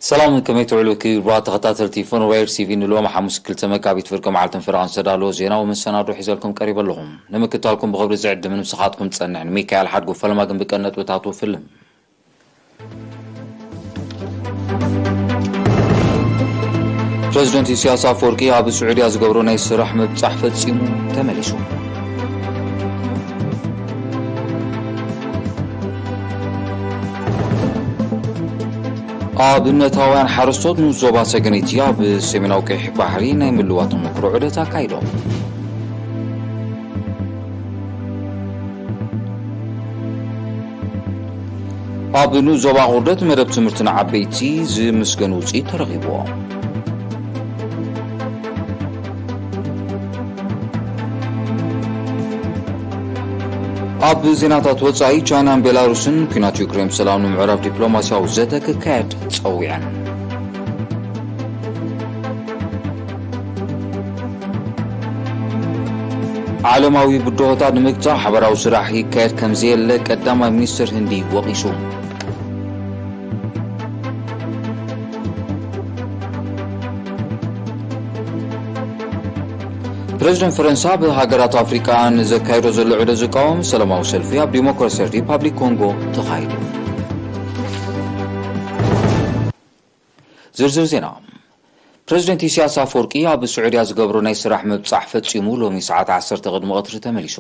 ሰላም፣ ከመይ ትውዕሉ ክቡራት ተኸታተልቲ ፎኖ ዋይር ቲቪ? ንሎሚ ሓሙስ ክልተ መጋቢት ፍርቂ መዓልትን ፈረቓን ዝተዳለወ ዜናዊ መሰናዶ ሒዘልኩም ቀሪበ ኣለኹ። ንምክትታልኩም ብኽብሪ ዝዕድም ንምስኻትኩም ዝጸንሕ ንሚካኤል ሓድጉ። ፈለማ ግን ብቀንዲ ነጥብታቱ ፍልም። ፕረዚደንት ኢሳያስ ኣፈወርቂ ኣብ ስዑድያ ዝገብሮ ናይ ስራሕ ምብጻሕ ፈጺሙ ተመሊሱ። ኣብነታውያን ሓረስቶት ንዞባ ሰገነይቲ ኣብ ሰሜናዊ ቀይሕ ባሕሪ ናይ ምልዋጥ ተመክሮ ዑደት ኣካይዶም። ኣብ ንኡስ ዞባ ቁርደት መደብ ትምህርቲ ንዓበይቲ ዝምስገን ውፅኢት ተረኺብዎ። ኣብ ዜናታት ወፃኢ፣ ቻይናን ቤላሩስን ኲናት ዩክሬን ብሰላም ንምዕራፍ ዲፕሎማሲያዊ ዘተ ክካየድ ፀዊዐን። ዓለማዊ ብድሆታት ንምግታእ ሓበራዊ ስራሕ ይካየድ ከም ዘየለ ቀዳማይ ሚኒስትር ህንዲ ወቒሱ። ፕረዚደንት ፈረንሳ ኣብ ሃገራት ኣፍሪቃ ንዘካየዶ ዘሎ ዑደት ዝቃወም ሰላማዊ ሰልፊ ኣብ ዲሞክራሲያዊት ሪፓብሊክ ኮንጎ ተኻይዱ። ዝርዝር ዜና። ፕረዚደንት ኢሳያስ ኣፈወርቂ ኣብ ስዑድያ ዝገብሮ ናይ ስራሕ ምብጻሕ ፈጺሙ ሎሚ ሰዓት ዓሰርተ ቅድሚ ቀትሪ ተመሊሱ።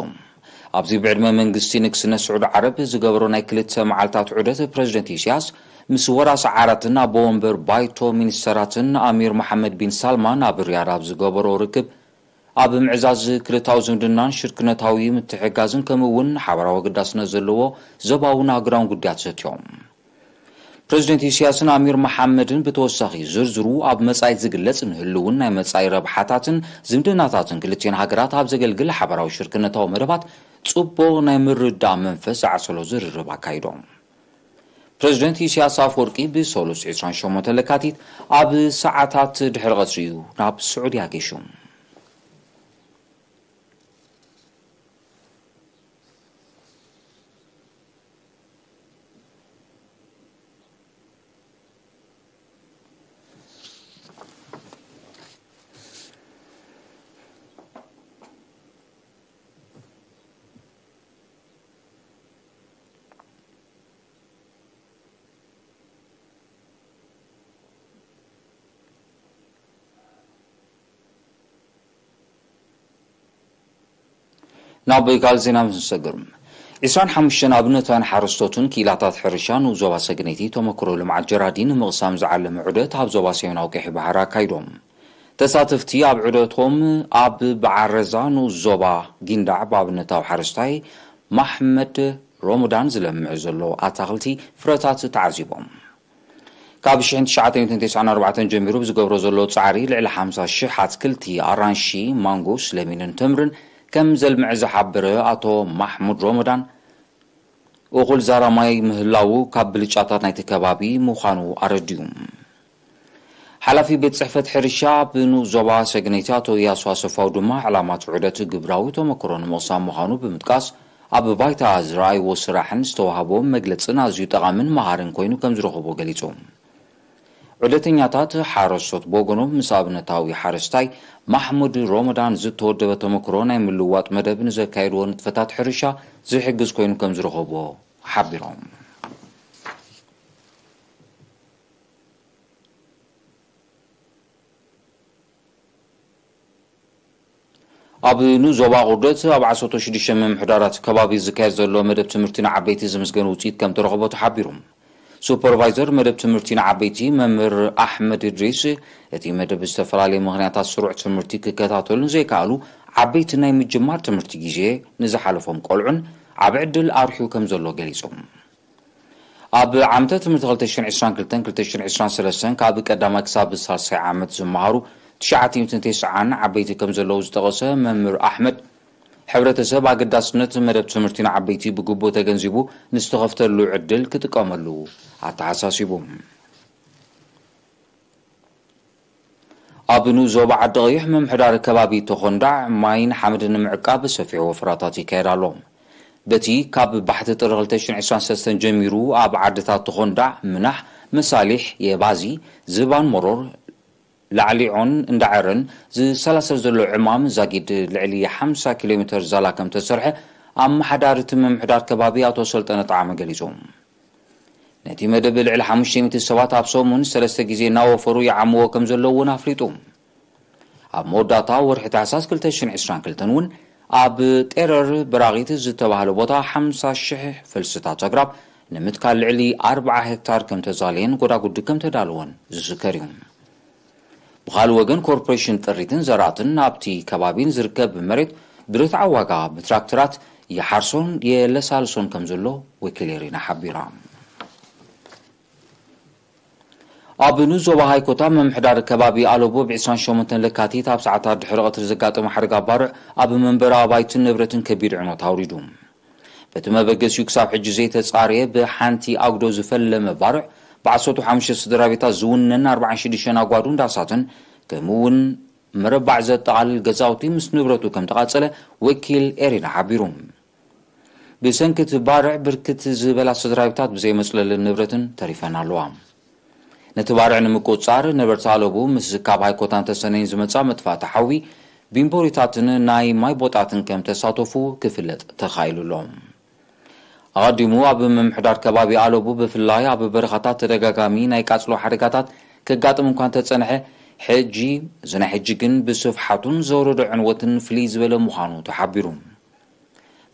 ኣብዚ ብዕድመ መንግስቲ ንግስነት ስዑዲ ዓረብ ዝገብሮ ናይ ክልተ መዓልታት ዑደት ፕረዚደንት ኢሳያስ ምስ ወራሲ ዓራትን ኣቦ ወንበር ባይቶ ሚኒስተራትን ኣሚር መሓመድ ቢን ሳልማን ኣብ ሪያድ ኣብ ዝገበሮ ርክብ ኣብ ምዕዛዝ ክልታዊ ዝምድናን ሽርክነታዊ ምትሕጋዝን ከምኡ እውን ሓበራዊ ኣገዳስነት ዘለዎ ዞባውን ሃገራውን ጉዳያት ዘትዮም። ፕረዚደንት ኢሳያስን ኣሚር መሓመድን ብተወሳኺ ዝርዝሩ ኣብ መጻኢ ዝግለጽ ንህልውን ናይ መጻኢ ረብሓታትን ዝምድናታትን ክልቲኤን ሃገራት ኣብ ዘገልግል ሓበራዊ ሽርክነታዊ መደባት ጽቡቕ ናይ ምርዳእ መንፈስ ዝዓሰሎ ዝርርብ ኣካይዶም። ፕረዚደንት ኢሳያስ ኣፈወርቂ ብሰሉስ ዕስራን ሸሞንተን ለካቲት ኣብ ሰዓታት ድሕሪ ቀትሪ እዩ ናብ ስዑድያ ገይሹ። ናብ ካልእ ዜና ምስ ንሰግር፣ ዕስራን ሓሙሽተን ኣብነታውያን ሓረስቶትን ክኢላታት ሕርሻን ዞባ ሰገነይቲ ተመክሮ ልምዓት ጀራዲን ንምቕሳም ዝዓለመ ዑደት ኣብ ዞባ ሰሜናዊ ቀይሕ ባሕሪ ኣካይዶም። ተሳተፍቲ ኣብ ዑደቶም ኣብ በዓረዛ ንኡስ ዞባ ጊንዳዕ ብኣብነታዊ ሓረስታይ ማሕመድ ሮሞዳን ዝለምዕ ዘሎ ኣታኽልቲ ፍረታት ተዓዚቦም። ካብ ሽሕን ትሽዓተ ሚእትን ተስዓን ኣርባዕተን ጀሚሩ ብዝገብሮ ዘሎ ጻዕሪ ልዕሊ ሓምሳ ሽሕ ኣትክልቲ ኣራንሺ፣ ማንጎስ፣ ለሚንን ተምርን ከም ዘልምዐ ዝሓበረ ኣቶ ማሕሙድ ሮሞዳን፣ እኹል ዛራ ማይ ምህላዉ ካብ ብልጫታት ናይቲ ከባቢ ምዃኑ ኣረዲኡ። ሓላፊ ቤት ጽሕፈት ሕርሻ ብንኡስ ዞባ ሰግነይቲ ኣቶ እያሱ ኣሰፋው ድማ፣ ዕላማ እቲ ዑደት ግብራዊ ተመክሮ ንምቕሳም ምዃኑ ብምጥቃስ፣ ኣብ ባይታ ዝረኣይዎ ስራሕን ዝተዋህቦ መግለጽን ኣዝዩ ጠቓምን መሃርን ኮይኑ ከም ዝረኸቦ ገሊጹ። ዑደተኛታት ሓረስቶት ብወገኖም፣ ምስ ኣብነታዊ ሓረስታይ ማሕሙድ ሮሞዳን ዝተወደበ ተመክሮ ናይ ምልውዋጥ መደብ ንዘካየድዎ ንጥፈታት ሕርሻ ዝሕግዝ ኮይኑ ከም ዝረኸብዎ ሓቢሮም። ኣብ ንኡስ ዞባ ቁርደት ኣብ ዓሰርተ ሽዱሽተ ምምሕዳራት ከባቢ ዝካየድ ዘሎ መደብ ትምህርቲ ንዓበይቲ ዝምስገን ውፅኢት ከም ተረኽቦ ተሓቢሩ። ሱፐርቫይዘር መደብ ትምህርቲ ንዓበይቲ መምህር ኣሕመድ እድሪስ፣ እቲ መደብ ብዝተፈላለየ ምኽንያታት ስሩዕ ትምህርቲ ክከታተሉ ንዘይከኣሉ ዓበይቲ ናይ ምጅማር ትምህርቲ ግዜ ንዝሓለፎም ቆልዑን ዓቢ ዕድል ኣርሕዩ ከም ዘሎ ገሊጹ። ኣብ ዓመተ ትምህርቲ ክልተ ሽሕን ዕስራን ክልተን ክልተ ሽሕን ዕስራን ሰለስተን ካብ ቀዳማይ ክሳብ ሳልሳይ ዓመት ዝመሃሩ ትሽዓተ ሚእትን ተስዓን ዓበይቲ ከም ዘለዉ ዝጠቐሰ መምህር ኣሕመድ፣ ሕብረተሰብ ኣገዳስነት መደብ ትምህርቲ ንዓበይቲ ብግቡእ ተገንዚቡ ንዝተኸፍተሉ ዕድል ክጥቀመሉ ኣተሓሳሲቡ። ኣብ ንኡስ ዞባ ዓዲ ቀይሕ ምምሕዳር ከባቢ ተኾንዳዕ ማይን ሓመድን ንምዕቃብ ሰፊሕ ወፈራታት ይካየድ ኣሎ። በቲ ካብ ባሕቲ ጥሪ ክልተ ሽሕን ዕስራን ሰለስተን ጀሚሩ ኣብ ዓድታት ተኾንዳዕ፣ ምናሕ፣ መሳሊሕ፣ የባዚ፣ ዝባን መሮር፣ ላዕሊዖን እንዳዕረን ዝሰላሰል ዘሎ ዕማም ዛጊድ ልዕሊ ሓምሳ ኪሎ ሜትር ዛላ ከም ተሰርሐ ኣመሓዳሪ እቲ ምምሕዳር ከባቢ ኣቶ ሰልጠነ ጣዕመ ገሊጹ። ነቲ መደብ ልዕሊ ሓሙሽተ ሚእቲ ሰባት ኣብ ሰሙን ሰለስተ ግዜ እናወፈሩ ይዓምዎ ከም ዘለዉ እውን ኣፍሊጡ። ኣብ መወዳእታ ወርሒ ታሕሳስ ክልተ ሽሕን ዕስራን ክልተን እውን ኣብ ጤረር በራቒት ዝተባህለ ቦታ ሓምሳ ሽሕ ፈልስታት ኣግራብ ንምትካል ልዕሊ ኣርብዓ ሄክታር ከም ተዛለየን ጎዳጉዲ ከም ተዳለወን ዝዝከር እዩ። ብኻልእ ወገን ኮርፖሬሽን ጥሪትን ዘራእትን ኣብቲ ከባቢ ንዝርከብ መሬት ብርትዓዊ ዋጋ ብትራክተራት ይሓርሶን የለሳልሶን ከም ዘሎ ወኪል ኤሪና ሓቢራ። ኣብ ንኡስ ዞባ ሃይኮታ ምምሕዳር ከባቢ ኣለቦ ብ ዕስራን ሸሞንተን ለካቲት ኣብ ሰዓታት ድሕሪ ቀትሪ ዘጋጠመ ሓደጋ ባርዕ ኣብ መንበሪ ኣባይትን ንብረትን ከቢድ ዕንወት ኣውሪዱ። በቲ መበገሲኡ ክሳብ ሕጂ ዘይተጻረየ ብሓንቲ ኣጉዶ ዝፈለመ ባርዕ ብ ዓሰርተ ሓሙሽተ ስድራ ቤታት ዝውነን ኣርባዓን ሽዱሽተን ኣጓዱን ዳሳትን ከምኡ እውን መረባዕ ዘጠቓልል ገዛውቲ ምስ ንብረቱ ከም ተቓጸለ ወኪል ኤሪና ሓቢሩ። ብሰንኪ እቲ ባርዕ ብርክት ዝበላ ስድራ ቤታት ብዘይ መጽለልን ንብረትን ተሪፈን ኣለዋ። ነቲ ባርዕ ንምቁጽጻር ነበርቲ ኣለቡ ምስ ካብ ሃይኮታን ተሰነይን ዝመጻ መጥፋእቲ ሓዊ ቢምቦሪታትን ናይ ማይ ቦጣትን ከም ተሳተፉ ክፍለጥ ተኻኢሉ ኣሎ። ኣቐዲሙ ኣብ ምምሕዳር ከባቢ ኣለቡ ብፍላይ ኣብ በረኻታት ተደጋጋሚ ናይ ቃጽሎ ሓደጋታት ከጋጥም እኳ እንተጸንሐ፣ ሕጂ እዚ ናይ ሕጂ ግን ብስፍሓቱን ዘውረዶ ዕንወትን ፍልይ ዝበለ ምዃኑ ተሓቢሩ።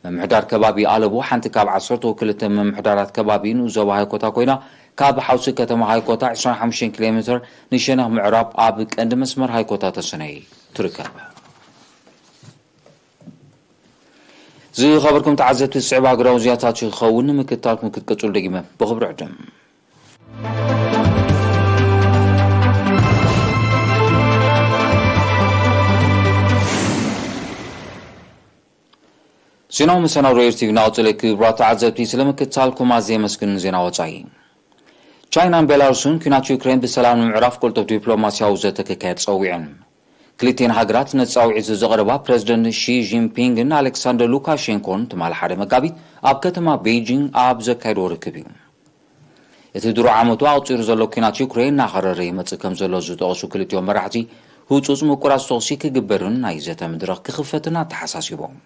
ምምሕዳር ከባቢ ኣለቡ ሓንቲ ካብ ዓሰርተ ክልተ ምምሕዳራት ከባቢ ንኡስ ዞባ ሃይኮታ ኮይና፣ ካብ ሓውሲ ከተማ ሃይኮታ ዕስራን ሓሙሽተን ኪሎ ሜትር ንሸነኽ ምዕራብ ኣብ ቀንዲ መስመር ሃይኮታ ተሰነይ ትርከብ። ዝኸበርኩም ተዓዘብቲ፣ ዝስዕብ ሃገራዊ ዜናታት ክኸውን ንምክትታልኩም ክትቀጽሉ ደጊመ ብኽብሪ ዕድም። ዜናዊ መሰናዶ ኤር ቲቪ እናቐጸለ። ክቡራት ተዓዘብቲ፣ ስለ ምክትታልኩም ኣዝየ የመስግን። ዜና ወጻኢ። ቻይናን ቤላሩስን ኲናት ዩክሬን ብሰላም ንምዕራፍ ቅልጡፍ ዲፕሎማስያዊ ዘተ ክካየድ ጸዊዐን። ክልቲኤን ሃገራት ነቲ ጻውዒት ዘቕረባ ፕረዚደንት ሺ ጂንፒንግን ኣሌክሳንደር ሉካሼንኮን ትማሊ ሓደ መጋቢት ኣብ ከተማ ቤይጂንግ ኣብ ዘካየድዎ ርክብ እዩ። እቲ ድሮ ዓመቱ ኣቑጺሩ ዘሎ ኲናት ዩክሬን እናኸረረ ይመጽእ ከም ዘሎ ዝጠቐሱ ክልቲኦም መራሕቲ፣ ህጹጽ ምቁራጽ ተኹሲ ክግበርን ናይ ዘተ መድረኽ ክኽፈትን ኣተሓሳሲቦም።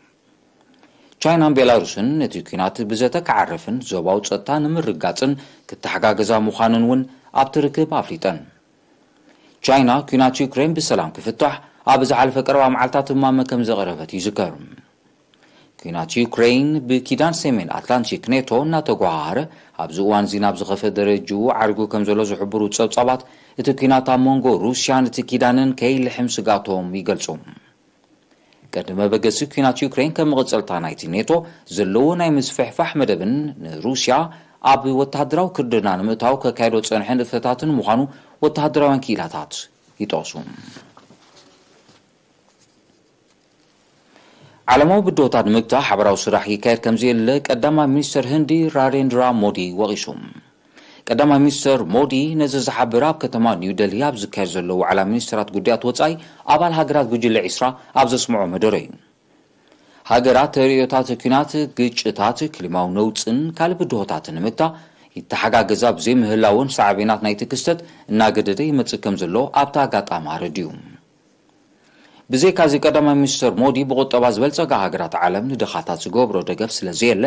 ቻይናን ቤላሩስን ነቲ ኲናት ብዘተ ክዓርፍን ዞባዊ ጸጥታ ንምርግጋጽን ክተሓጋገዛ ምዃነን እውን ኣብቲ ርክብ ኣፍሊጠን። ቻይና ኲናት ዩክሬን ብሰላም ክፍታሕ ኣብ ዝሓለፈ ቀረባ መዓልታት እማመ ከም ዘቕረበት ይዝከር። ኲናት ዩክሬን ብኪዳን ሰሜን ኣትላንቲክ ኔቶ እናተጓሃሃረ ኣብዚ እዋን እዚ ናብ ዝኸፈ ደረጅኡ ዓሪጉ ከም ዘሎ ዝሕብሩ ጸብጻባት፣ እቲ ኲናት ኣብ መንጎ ሩስያን እቲ ኪዳንን ከይልሕም ስጋቶም ይገልጹ። ቀንዲ መበገሲ ኲናት ዩክሬን ከም መቐጸልታ ናይቲ ኔቶ ዘለዎ ናይ ምስፍሕፋሕ መደብን ንሩስያ ኣብ ወተሃደራዊ ክርድና ንምእታው ከካየዶ ዝጸንሐ ንጥፈታትን ምዃኑ ወተሃደራውያን ክኢላታት ይጠቕሱ። ዓለማዊ ብድሆታት ንምግታእ ሓበራዊ ስራሕ ይካየድ ከም ዘየለ ቀዳማይ ሚኒስተር ህንዲ ናሬንድራ ሞዲ ወቒሱ። ቀዳማይ ሚኒስተር ሞዲ ነዚ ዝሓበረ ኣብ ከተማ ኒው ደልሂ ኣብ ዝካየድ ዘሎ ዋዕላ ሚኒስተራት ጉዳያት ወጻኢ ኣባል ሃገራት ጉጅለ ዒስራ ኣብ ዘስምዖ መደረ እዩ። ሃገራት ተርእዮታት ኲናት፣ ግጭታት፣ ክሊማዊ ነውጽን ካልእ ብድሆታትን ንምግታእ ይተሓጋገዛ ብዘይምህላወን ሳዕቤናት ናይቲ ክስተት እናገደደ ይመጽእ ከም ዘሎ ኣብቲ ኣጋጣሚ ኣረዲኡ። ብዘይካዚ ቀዳማይ ሚኒስተር ሞዲ ብቁጠባ ዝበልጸጋ ሃገራት ዓለም ንድኻታት ዝገብሮ ደገፍ ስለ ዘየለ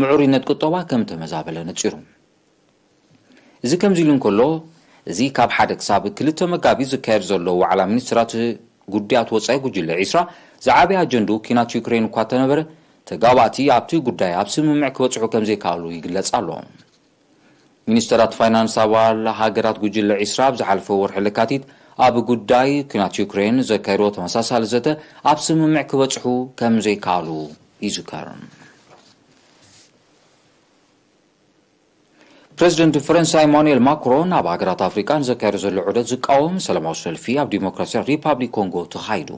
ምዕሩይነት ቁጠባ ከም ተመዛበለ ነጺሩ። እዚ ከምዚ ኢሉ እንከሎ፣ እዚ ካብ ሓደ ክሳብ ክልተ መጋቢት ዝካየድ ዘሎ ዋዕላ ሚኒስትራት ጉዳያት ወጻኢ ጉጅለ ዒስራ ዝዓበየ ኣጀንድኡ ኲናት ዩክሬን እኳ እንተነበረ፣ ተጋባእቲ ኣብቲ ጉዳይ ኣብ ስምምዕ ክበጽሑ ከም ዘይከኣሉ ይግለጽ ኣሎ። ሚኒስተራት ፋይናንስ ኣባል ሃገራት ጉጅለ ዒስራ ኣብ ዝሓለፈ ወርሒ ለካቲት ኣብ ጉዳይ ኲናት ዩክሬን ዘካየድዎ ተመሳሳሊ ዘተ ኣብ ስምምዕ ክበጽሑ ከም ዘይከኣሉ ይዝከር። ፕረዚደንት ፈረንሳ ኢማኑኤል ማክሮን ኣብ ሃገራት ኣፍሪቃ ንዘካየዶ ዘሎ ዑደት ዝቃወም ሰላማዊ ሰልፊ ኣብ ዲሞክራሲያዊ ሪፓብሊክ ኮንጎ ተኻይዱ።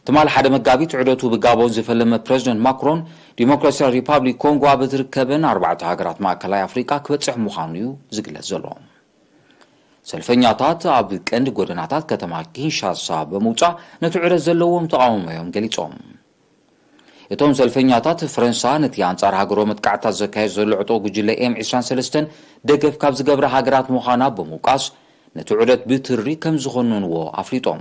ትማሊ ሓደ መጋቢት ዑደቱ ብጋቦን ዝፈለመ ፕረዚደንት ማክሮን፣ ዲሞክራሲያዊ ሪፓብሊክ ኮንጎ ኣብ ዝርከበን ኣርባዕተ ሃገራት ማእከላይ ኣፍሪቃ ክበጽሕ ምዃኑ እዩ ዝግለጽ ዘሎ። ሰልፈኛታት ኣብ ቀንዲ ጎደናታት ከተማ ኪንሻሳ ብምውጻእ ነቲ ዑደት ዘለዎም ተቓውሞ እዮም ገሊጾም። እቶም ሰልፈኛታት፣ ፈረንሳ ነቲ ኣንጻር ሃገሮ መጥቃዕታት ዘካየድ ዘሎ ዕጡቕ ጉጅለ ኤም ዕስራን ሰለስተን ደገፍ ካብ ዝገብራ ሃገራት ምዃና ብምውቃስ፣ ነቲ ዑደት ብትሪ ከም ዝኾነንዎ ኣፍሊጦም።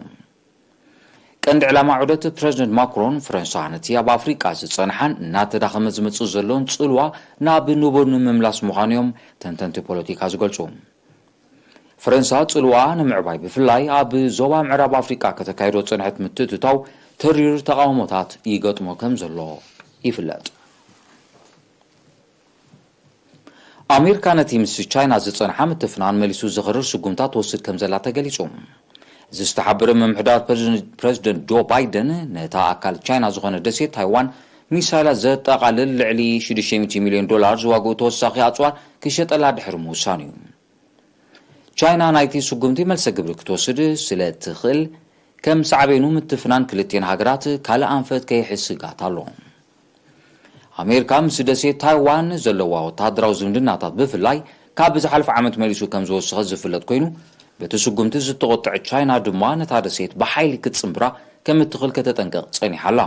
ቀንዲ ዕላማ ዑደት ፕረዚደንት ማክሮን፣ ፈረንሳ ነቲ ኣብ ኣፍሪቃ ዝጸንሓን እናተዳኸመ ዝመጽእ ዘሎን ጽልዋ ናብ ንቡር ንምምላስ ምዃኑ እዮም ተንተንቲ ፖለቲካ ዝገልጹ። ፈረንሳ ጽልዋ ንምዕባይ፣ ብፍላይ ኣብ ዞባ ምዕራብ ኣፍሪቃ ከተካይዶ ዝጸንሐት ምትእትታው፣ ተሪር ተቓውሞታት ይገጥሞ ከም ዘሎ ይፍለጥ። ኣሜሪካ ነቲ ምስ ቻይና ዝጸንሓ ምትፍናን መሊሱ ዘኽርር ስጉምታት ትወስድ ከም ዘላ ተገሊጹ። እዚ ዝተሓበረ፣ ምምሕዳር ፕረዚደንት ፕረዚደንት ጆ ባይደን ነታ ኣካል ቻይና ዝኾነ ደሴት ታይዋን ሚሳይላት ዘጠቓልል ልዕሊ ሽዱሽተ ሚእቲ ሚልዮን ዶላር ዝዋግኡ ተወሳኺ ኣጽዋር ክሸጠላ ድሕሪ ምውሳኑ እዩ። ቻይና ናይቲ ስጉምቲ መልሰ ግብሪ ክትወስድ ስለ ትኽእል፣ ከም ሳዕቤኑ ምትፍናን ክልቲኤን ሃገራት ካልእ ኣንፈት ከይሕዝ ስግኣት ኣሎ። ኣሜሪካ ምስ ደሴት ታይዋን ዘለዋ ወተሃደራዊ ዝምድናታት፣ ብፍላይ ካብ ዝሓለፈ ዓመት መሊሱ ከም ዝወሰኸ ዝፍለጥ ኮይኑ፣ በቲ ስጉምቲ ዝተቖጥዐት ቻይና ድማ ነታ ደሴት ብሓይሊ ክትጽንብራ ከም እትኽእል ከተጠንቅቕ ጸኒሓ ኣላ።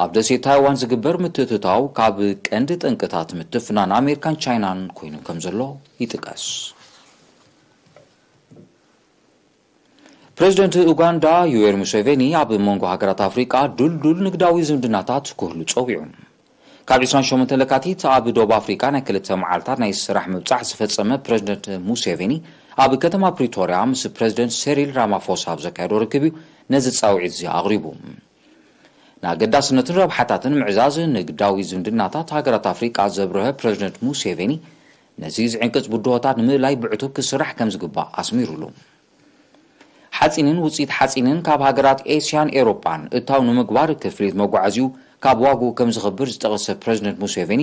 ኣብ ደሴት ታይዋን ዝግበር ምትእትታው ካብ ቀንዲ ጠንቅታት ምትፍናን ኣሜሪካን ቻይናን ኮይኑ ከም ዘሎ ይጥቀስ። ፕረዚደንት ኡጋንዳ ዩዌሪ ሙሴቬኒ ኣብ መንጎ ሃገራት ኣፍሪቃ ድልዱል ንግዳዊ ዝምድናታት ክህሉ ጸዊዑ። ካብ ዕስራን ሸሞንተን ለካቲት ኣብ ደቡብ ኣፍሪቃ ናይ ክልተ መዓልታት ናይ ስራሕ ምብጻሕ ዝፈጸመ ፕረዚደንት ሙሴቬኒ፣ ኣብ ከተማ ፕሪቶርያ ምስ ፕረዚደንት ሴሪል ራማፎሳ ኣብ ዘካየዶ ርክብ እዩ ነዚ ጻውዒት እዚ ኣቕሪቡ። ንኣገዳስነትን ረብሓታትን ምዕዛዝ ንግዳዊ ዝምድናታት ሃገራት ኣፍሪቃ ዘብርሀ ፕረዚደንት ሙሴቬኒ፣ ነዚ ዝዕንቅጽ ብድሆታት ንምእላይ ብዕቱብ ክስራሕ ከም ዝግባእ ኣስሚሩሉ። ሓጺንን ውጽኢት ሓጺንን ካብ ሃገራት ኤስያን ኤውሮጳን እታው ንምግባር፣ ክፍሊት መጓዓዝዩ ካብ ዋግኡ ከም ዝኸብር ዝጠቐሰ ፕረዚደንት ሙሴቬኒ፣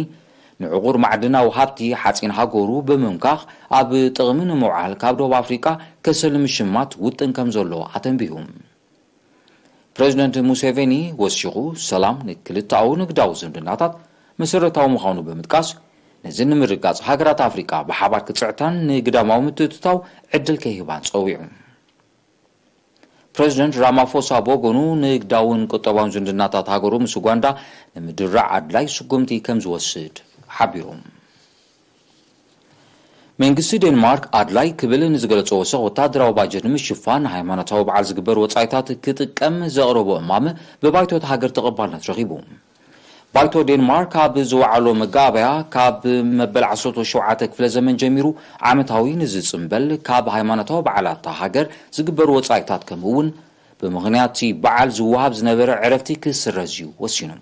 ንዕቑር ማዕድናዊ ሃብቲ ሓጺን ሃገሩ ብምምካኽ ኣብ ጥቕሚ ንምውዓል ካብ ደቡብ ኣፍሪቃ ከሰል ምሽማት ውጥን ከም ዘሎ ኣተንቢሁ። ፕረዚደንት ሙሴቬኒ ወሲኹ፣ ሰላም ንክልተኣዊ ንግዳዊ ዝምድናታት መሰረታዊ ምዃኑ ብምጥቃስ፣ ነዚ ንምርግጋጽ ሃገራት ኣፍሪቃ ብሓባር ክጽዕታን ንግዳማዊ ምትእትታው ዕድል ከይህባን ጸዊዑ። ፕረዚደንት ራማፎሳ ብወገኑ፣ ንግዳውን ቁጠባውን ዝምድናታት ሃገሩ ምስ ኡጋንዳ ንምድራዕ ኣድላይ ስጉምቲ ከም ዝወስድ ሓቢሩ። መንግስቲ ዴንማርክ ኣድላይ ክብል ንዝገለጾ ወሰኽ ወተሃደራዊ ባጀት ንምሽፋን ንሃይማኖታዊ በዓል ዝግበር ወጻኢታት ክጥቀም ዘቕረቦ እማመ ብባይቶ እታ ሃገር ተቐባልነት ረኺቡ። ባይቶ ዴንማርክ ኣብ ዝወዓሎ መጋበያ፣ ካብ መበል ዓሰርተ ሸውዓተ ክፍለ ዘመን ጀሚሩ ዓመታዊ ንዝጽምበል ካብ ሃይማኖታዊ በዓላት እታ ሃገር ዝግበር ወጻኢታት፣ ከምኡ እውን ብምኽንያት እቲ በዓል ዝወሃብ ዝነበረ ዕረፍቲ ክስረዝ እዩ ወሲኑ።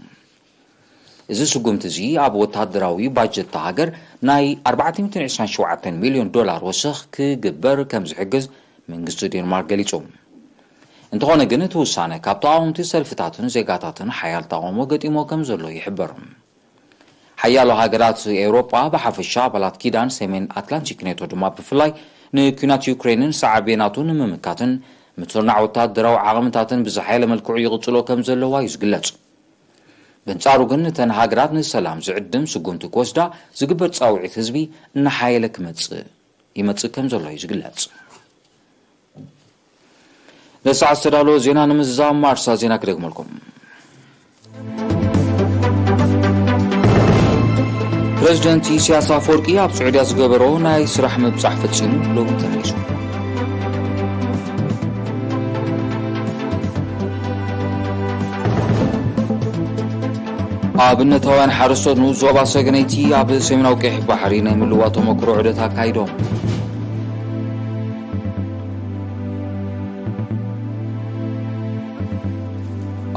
እዚ ስጉምቲ እዚ ኣብ ወተሃደራዊ ባጀት እታ ሃገር ናይ ኣርባዕተ ሚእትን ዕስራን ሸውዓተን ሚልዮን ዶላር ወሰኽ ክግበር ከም ዝሕግዝ መንግስቲ ዴንማርክ ገሊጹ። እንተኾነ ግን፣ እቲ ውሳነ ካብ ተቓወምቲ ሰልፍታትን ዜጋታትን ሓያል ተቓውሞ ገጢሞ ከም ዘሎ ይሕበር። ሓያሎ ሃገራት ኤውሮጳ ብሓፈሻ፣ ኣባላት ኪዳን ሰሜን ኣትላንቲክ ኔቶ ድማ ብፍላይ፣ ንኲናት ዩክሬንን ሳዕቤናቱ ንምምካትን ምትርናዕ ወተሃደራዊ ዓቕምታትን ብዝሓየለ መልክዑ ይቕጽሎ ከም ዘለዋ እዩ ዝግለጽ። በንጻሩ ግን፣ እተን ሃገራት ንሰላም ዝዕድም ስጉምቲ ክወስዳ ዝግበር ጻውዒት ህዝቢ እናሓየለ ክመጽእ፣ ይመጽእ ከም ዘሎ እዩ ዝግለጽ። ነሰዓት ዝተዳለወ ዜና ንምዝዛም ኣርሳ ዜና ክደግመልኩም። ፕረዚደንት ኢሳያስ ኣፈወርቂ ኣብ ስዑድያ ዝገበሮ ናይ ስራሕ ምብጻሕ ፈጺሙ ሎሚ ተመሊሱ። ኣብነታውያን ሓረስቶት ንኡስ ዞባ ሰገነይቲ ኣብ ሰሜናዊ ቀይሕ ባሕሪ ናይ ምልዋጥ ተመክሮ ዑደት ኣካይዶም።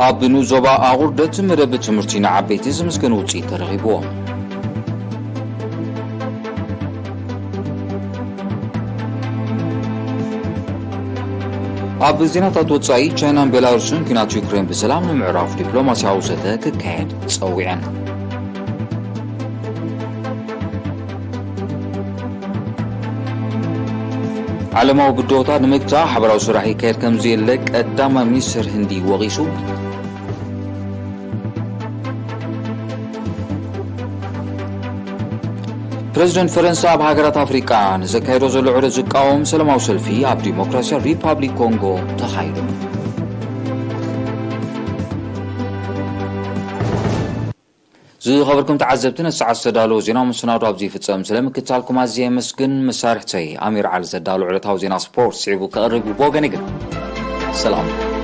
ኣብ ንኡስ ዞባ ኣቑርደት መደብ ትምህርቲ ንዓበይቲ ዝምስገን ውፅኢት ተረኺብዎ። ኣብ ዜናታት ወጻኢ፣ ቻይናን ቤላሩስን ኲናት ዩክሬን ብሰላም ንምዕራፍ ዲፕሎማስያዊ ዘተ ክካየድ ጸዊዐን። ዓለማዊ ብድሆታት ንምግታእ ሓበራዊ ስራሕ ይካየድ ከም ዘየለ ቀዳማይ ሚኒስትር ህንዲ ወቒሱ። ፕረዚደንት ፈረንሳ ኣብ ሃገራት ኣፍሪቃ ንዘካየዶ ዘሎ ዑደት ዝቃወም ሰላማዊ ሰልፊ ኣብ ዲሞክራሲያዊ ሪፓብሊክ ኮንጎ ተኻይዱ። ዝኸበርኩም ተዓዘብቲ፣ ነቲ ሰዓት ዝተዳለወ ዜና መሰናዶ ኣብዚ ይፍጸም። ስለ ምክትታልኩም ኣዝየ የመስግን። መሳርሕተይ ኣሚር ዓሊ ዘዳሎ ዕለታዊ ዜና ስፖርት ስዒቡ ከቕርብ እዩ። ብወገነይ ግን ሰላም።